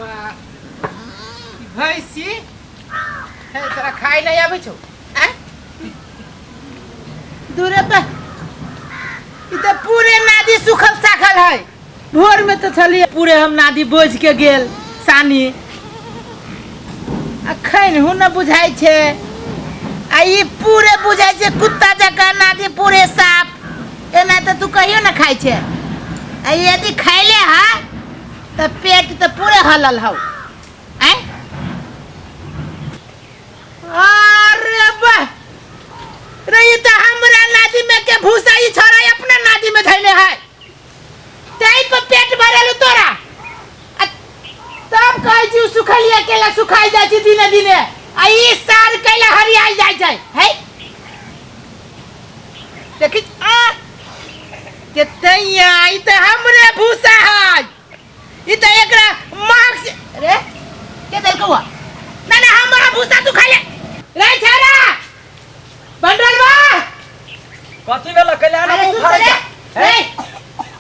वाह ई भैंसी हे तोरा खाय नहि आबै छौ आँय? दूरे पे ई तऽ पूरे नादी सुखल साखल है भोर में तऽ छलियै पूरे हम नादी बोझ के गेल सानी अखन हूँ न बुझाइ छै आ ई पूरे बुझाइ छै कुत्ता जकाँ नादी पूरे साफ एना तऽ तू कहियो न खाइ छै आ यदि खैले हा तऽ पेट तऽ पूरे हलल हौ आँय अरे वाह रे ई तऽ हमरा नादी में के भूसा ई छोरा अपना नादी में धैले है ताहि पर पेट भरल तोरा आ तब कहै छी सुखलिया केला सुखाइ जाइ छै दिने दिने आ ई सार कैला हरियाल जाइ छै है देखी आ के तैया ई तऽ हमरे भूसा है ई तऽ एकरा मार्क्स रे के देलकौ ना ना हमरा भूसा तू खा ले रे छाड़ा बंडलवा कथी भेल कल्याण अरे मुंह सुन फाड़ै रे छै रे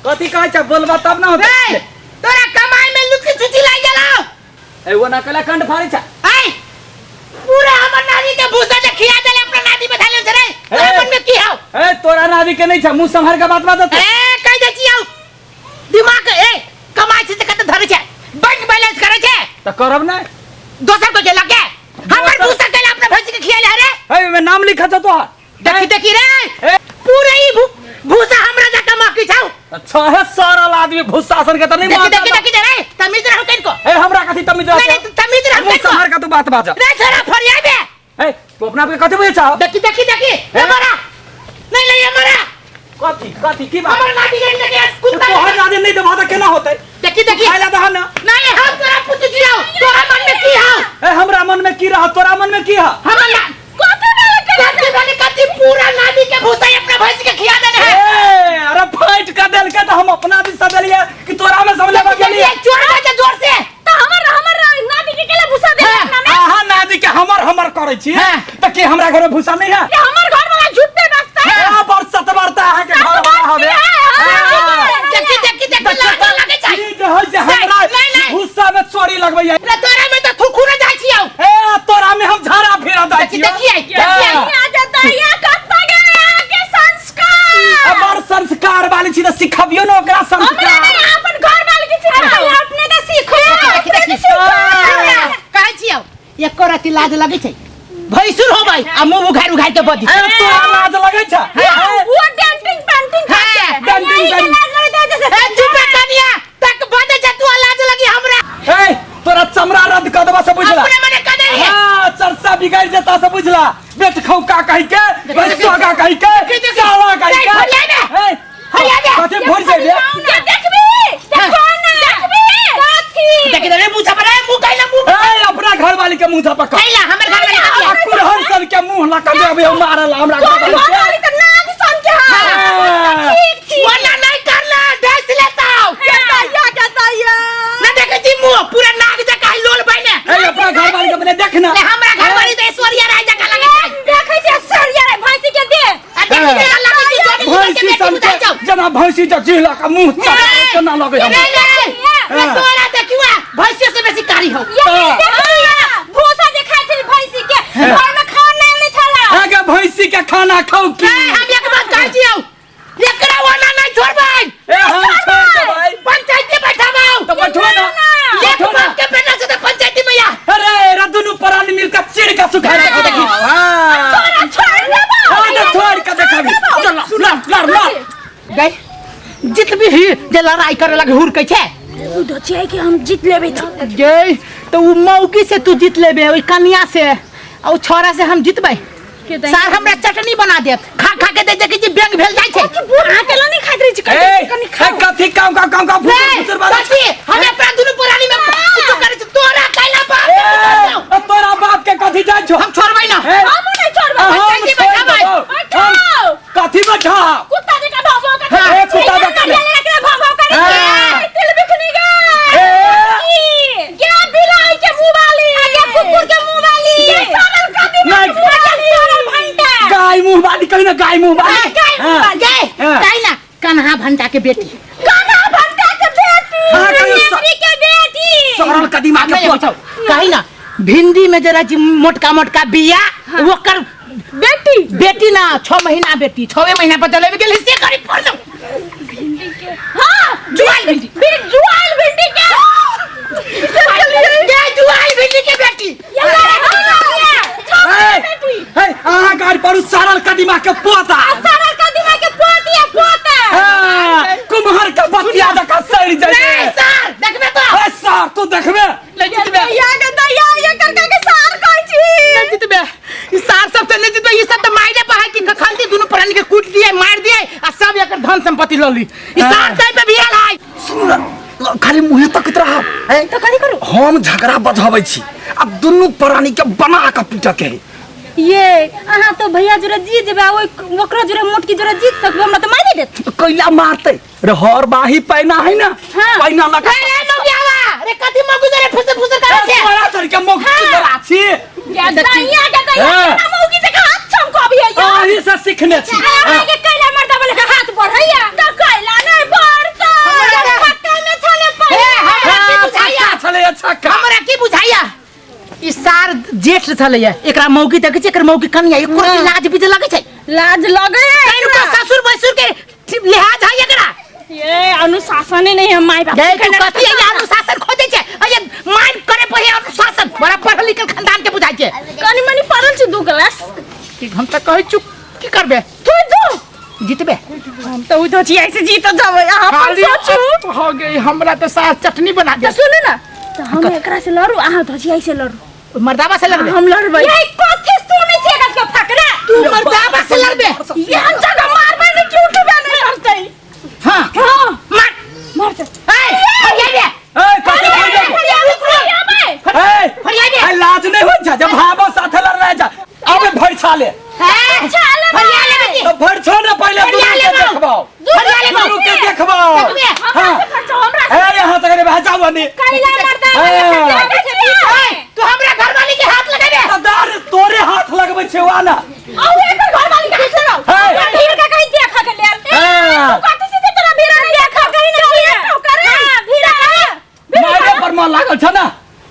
कथी कहै छै बोलबा तब ना होतै रे तोरा कमाई में लुकी छुची लाग गेलौ ए वो ना कला कंड फाड़ै छै ऐ पूरा हमर नानी के भूसा जे खिया देले अपना नानी में धैले छै रे तोरा ए। मन में की हौ ए तोरा नाभी के नहीं छै मुंह संभार के बात बाजत ए कह दे छी हौ दिमाग ए कमाई छै से कत धरे छै बैंक बैलेंस करे छै त करब नै दोसर को जे लगे हमर भूसा केला अपना भैंसी के खियाले रे ए ओमे नाम लिखा छ तोहार देखी देखी रे ए। पूरे ही भूसा हमरा जका माकी छौ अच्छा है सरल आदमी भूसा सन के त नहीं देखी मारता देखी देखी रे तमीज रहू कनको ए हमरा कथी तमीज नहीं नहीं तमीज रहू मुंह कनको संभार के तू बात बाज रे छोरा फरिया बे ए तू अपना आप के कथी बुझै छौ देखी देखी देखी ए मरा नहीं नहीं ये मरा कथी कथी की बात हमर नाती के लगे कुत्ता तोहर नादी नहीं देबा त केना होतै देखी देखी खाइला दह ना नहीं हम तोरा पूछ जियो तोरा मन में की हौ ए हमरा मन में की रहा तोरा मन में की हा हमर ना कथी भेले कथी भेले कथी पूरा नानी के भूसा ही अपना भैंस के खिया देने है ए अरे फाइट कर देल के त हम अपना दिस से देलिए कि तोरा में सब लेबा देखी, गेलिए देखी, चोर बजे जोर से तो हमर हमर नानी के केला भूसा दे हाँ। अपना में आहा नादी के हमर हमर करै छी हाँ। त की हमरा घर में भूसा नहीं है ये हमर घर वाला झूठे बसता है हाँ, पर सतबरता अहाँ के घर वाला हवे हाँ। देखी देखी देखी लागे लागे छै ई जे है से हमरा नहीं, नहीं। भूसा में चोरी लगबैया रे तोरा में तो थुकू न जाइ छियौ ए तोरा में हम झाड़ा फेरा जाइ देखी छियौ देखी आई देखी आई आ जाता है या कत्ता गए यहाँ के संस्कार हमर संस्कार वाली छी त सिखबियो न ओकरा हमरा संस्कार नहीं अपन घर वाले के सिखाओ अपने तो सीखो देखी देखी कहै छियौ एको रति लाज लगै छै भैंसुर हो भाई आ मुंह उघार उघार के बदी ए तोरा लाज लगै छ वो डेंटिंग पेंटिंग हाँ, डेंटिंग पेंटिंग। लाज लगता है जैसे ए चुप रे कनिया तक बदे छै तू लाज लगी हमरा ए तोरा चमड़ा रद्द कर देबा से बुझला अपने मने कह दे हाँ चरसा बिगड़ जेता से बुझला बेट खौका कहि के भैंसोगा कहि के साला कहि के नहीं, फरियाई बे। ए, फरियाई बे। कथी भर जाइबे ये देखबी देखो ना देखबी कथी देखी रे मुंह छपरा मुंह कैला मुंह ए अपना घर वाली के मुंह झपक कैला हमर घर वाली आ कुरहन सन के मुंह लका देबे हम मारल हमरा घर तोर वाली घर के वाली तो नाक सन के हाँ। ठीक छी वरना नहीं करना डस लेता हूं कहता कहता ना देखे छी मुंह पूरा नाक जका लोल बने ए अपना घर वाली के मने देख ना ले हमरा घर वाली तो ऐश्वर्या राय जका लगे छै देखै छी सरिया रे भैंसी के दे आ देखी केना लगे छै जोड़ी भैंसी के बेटी सन बुझाइ के छौ जना भैंसी जे जिहला का मुंह चला केना लगे हम नहीं नहीं रे तोरा देखियो भैंसी से बेसी कारी हो ये देखी भूसा जे खाइ छली भैंसी के घर में खाना नहीं ले छला आगे भैंसी के खाना खाऊ की ए, हम एक बात कहै छियौ एकरा ओना नहीं छोड़बै ए हम छोड़ देबै पंचायती बैठाबौ तो बैठो ना एक बैठो ना बाप के बेटा से तो पंचायती में या अरे रे दुनू प्राणी मिल के चिड़ के सुखा देखी, देखी। हां तोरा छोड़ देबो हां तो छोड़ के देखाबी चल लड़ लड़ लड़ गई जित भी ही जे लड़ाई करे लगे हुरकै छै उ तो छै कि हम जीत लेबै तऽ गे तो उ मौकी से तू जीत लेबे ओइ कनिया से आ उ छोरा से हम जीतबै सार हमरा चटनी बना देत खा खा के दे दे कि जे व्यंग भेल जाइ छै अहाँ केला नहीं खाइत रहै छी ए कनि कनि ए खाउ कथी काम काम काम काम फुसर ए, फुसर बाजै कथी हम अपना दुनू प्राणी में कुछो करै छी तोरा कैला बाप के ए, हम तोरा बाप के कथी जाइ छौ छोड़बै ना ए, हमहूँ नहीं छोड़बै हम पंचायती छोड़ बैठाबै। देबौ। बैठाओ। हम कथी बैठाओ कुत्ता जकाँ भौं भौं करैत ए, कुत्ता जकाँ नारियल एकरा भौं भौं करैत ए। तिल बिखनी गे ए। गे बिलाई के मुंह वाली गे कुकुर के मुंह वाली गे सड़ल कदीमा नहीं। के मुंह वाली सड़ल भंटा गाय मुंह वाली कही ना गाय मुंह वाली गाय मुंह वाली। गे हाँ। काहे ना कन्हा भंटा के बेटी कान्हा भंटा के बेटी हाँ, कहियो नेमरी के बेटी सड़ल कदीमा भिंडी में जे रहै छै मोटका मोटका बिया ओकर बेटी बेटी ना 6 महीना बेटी 6 महीना पर चले गेल से करी पड़ दो हाँ जुआल भिंडी जुआल भिंडी के ये जुआल भिंडी के बेटी ए, ए, अहाँ गाड़ी पर सारल कदीमा के पोता सारा कदीमा के पोतिया पोता हाँ, कुम्हर के बतिया जका सड़ ए जाए सर देखबे तो ए सर तू देखबे ले जितबे या के दैया ये करका के सार कहै छी ले जितबे ई सार सब त ले जितबे ई सब त मारे पर है कि खखंती दुनु प्राणी के कूट दिए मार दिए आ सब एकर धन संपत्ति ल ली ई सार तै पे भेल है सुनू ने खाली मुँहे तकैत रहब हैं? तो कथी करू हम झगड़ा बजबै छी आ दुनू प्राणी के बना के पीटऽ के है ये अहाँ तो भैया जोरे जीत जेबै आ ओइ ओकरो जोरे मोटकी जोरे जीत सकबै हमरा तऽ मारि देत कैला मारतै रे हर बाही पैना है ना हाँ। पैना लगा ए रे मौगियावा रे कथी मौगी रे फुसर फुसर करै छै तोरा सर के मुख तोरा छी या दैया के दैया हाँ। केना मौगी जकाँ हाथ चमकबियै यौ अही से सीखने छी अहाँ के कैला मर्दा बोले के हाथ बढ़ैया तऽ कैला नहि बढ़तै हमरा- फक्का मे छले ए, पहिला हमरा की बुझाइया छक्का छलै छक्का हमरा की बुझाइया ई सार जेठ छलैया एकरा मौगी देखै छै एकर मौगी कनिया एको रत्ती लाज बीज लगै छै लाज लगे कनिको ससुर भैंसुर के लिहाज है एकरा ये अनुशासन ही नहीं है माय बाप गए तू कथी है अनुशासन खोजै छै अये माइन करे पर है अनुशासन बड़ा पढ़ल लिखल खानदान के बुझाइ छै कनी मनी पढ़ल छी दू क्लास कि हम त कहै छु की करबे तू जो जीतबे हम तो उधर छी ऐसे जीत जाबै अहाँ अपन सोचू हो गई हमरा तो सास चटनी बना तो दे सुनू ना तो हम एकरा से लड़ू अहाँ धजिया से लड़ू मर्दाबा से लड़बे हम लड़बै ये कथी सुनै छी एकर के फकरा तू मर्दाबा से लड़बे ये हम जगह मारबै ने क्यों उठबे नहीं करतै हां हां मार मारतै ए फरियाबे ए कथी फरियाबे ए फरियाबे ए लाज नहीं होइ छै जब भाबो साथे लड़ रहे जा अबे भर छाले ए फरिया ले बेटी तो भर छो ना पहले फरिया दुनू ले के बाबू। देखबो फरिया ले दुनू बाबू। के देखबो देखबे। हां ए यहां से करे भाई जाओ नहीं कैला मर्दा ए, तू हमरा घरवाली के हाथ लगाबे दार तोरे हाथ लगबै छै वाला औ एकर घरवाली के हाथ लगाओ हे। हमरा भीड़ का कहीं देखा के लेल हाँ। तू कथी से तोरा भीड़ देखा कहीं ना करे हां भीड़ का मारे पर मन लागल छ ना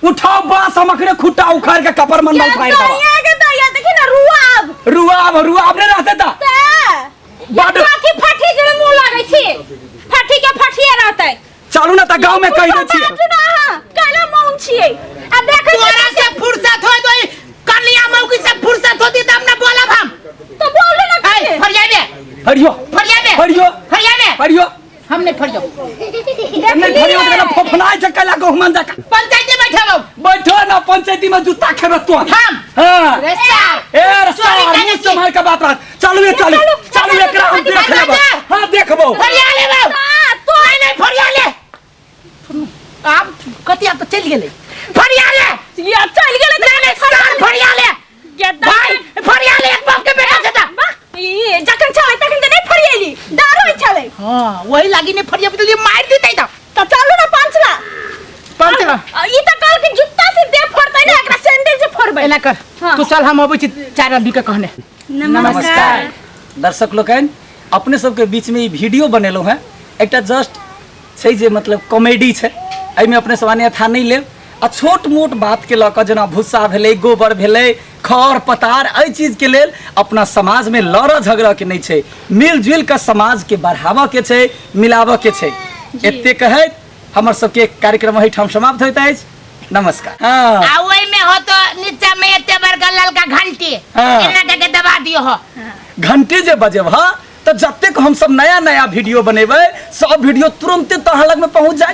उठाओ बांस हम अखने खुट्टा उखाड़ के कपर मन में उखाड़ देबा दैया के दैया देखी ना रुआब रुआब रुआब नहीं रहते ता ते बड काकी फाठी जरे मुंह लागै छी फाठी के फाठिए रहतै चलू ना त गांव में कहि दे छी बाजू ना अहाँ कैला मौन छियै आ देखै तोरा से फुर्सत होय तो कन्या मौकी से फुर्सत होती तब ना बोलब हम तो बोलू ना ए फरियाबे हरियो फरियाबे हरियो फरियाबे हरियो हम नहीं फरियो नहीं फरियो त फफनाय छै कैला गहुमन जका पंचायती बैठे बाबू बैठो ना पंचायती में जूता खेबे तो हम? हां रे सार ए रे चोरी सार करै मुंह छी। संभाल के बात रख चलू ए चलू चलू एकरा हम देख लेब हां देखबो फरिया ले बाबू नहीं नहीं फरिया ले आब कथी आब तो चलि गेलै फरिया ले या चलि गेलै नहीं नहीं सार फरिया ले भाई फरिया ले एक बाप के बेटा छै त ई जखन छलै तखन तऽ नहि फरियेली डर होइ छलै हां वही लागी नहीं फरिया बदलिए मार देतै त तऽ चलू ने पंचला पंचला ई तऽ कहल कि जुत्ता से देह फोड़तै ने एकरा सैंडल से फोड़बै एना कर हाँ। तू चल हम अबै छी चारि आदमी के कहने नमस्कार दर्शक लोकनि अपने सबके बीचमे ई वीडियो बनेलहुँ हेँ एकटा जस्ट छै जे मतलब कॉमेडी छै एहिमे अपने सब अन्यथा नहि लेब आ छोट मोट बातके लऽ कऽ जेना भुस्सा भेलै गोबर भेलै खर पतार एहि चीजके लेल अपना समाजमे लड़ऽ झगड़ऽके नहि छै मिलजुलि कऽ समाजके बढ़ाबऽके छै मिलाबऽके छै एते कहैत हमर सबके कार्यक्रम एहिठाम समाप्त होइत अछि नमस्कार हँ आ ओहि में हो तो नीचा में एते बड़का ललका घंटी हाँ। एना करके दबा दियो हो घंटी जे बजेब हँ तऽ जतेक हमसब नया नया वीडियो बनेबै सब वीडियो तुरन्ते तोहर लगमे पहुँच जाय।